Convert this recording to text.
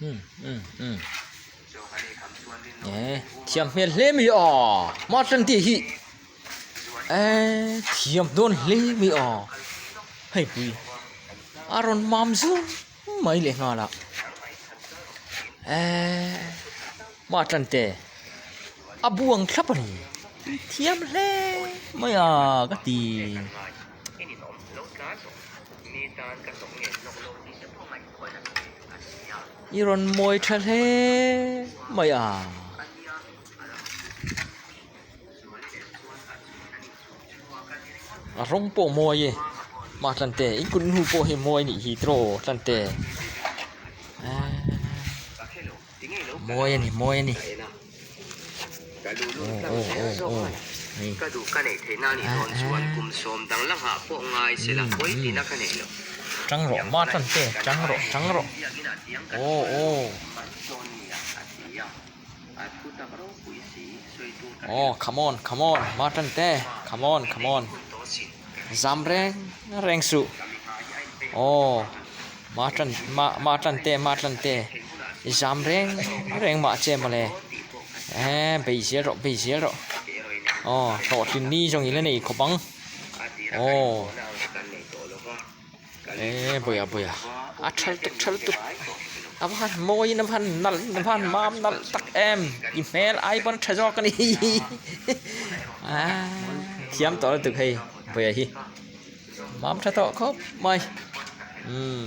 Um um um eh thiam hmel hle mai a mahse an tih hi eh thiam dawn hle mai a hei pui a rawn mam zung mai leh nghal a eh mahtlante a buang thlap a ni thiam hle mai a ka ti. I rawn mawi tha hle mai a. A rawng pawh mawi e mah tlante in kut hnu pawh hi mawi a nih hi tiraw tlante mawi a ni mawi a ni aw aw aw aw hei tang rawh mah tlante tang rawh tang rawh aw aw. Aw come on come on Martin te come on come on zam reng reng suh aw Martin ma Martin te Martin te i zam reng reng mah che mawle eh bei zel rawh bei zel rawh aw hlawhtlin ni zawng i la nei khawp ang aw. Eee buia buia a tha lutuk tha lutuk a va han mawiin a va han nalh a va han mam nalh tak em i hmel ai pawn a tha zawk a ni aaa thiam tawh lutuk hei buia hi mam tha tawh khawp mai umm.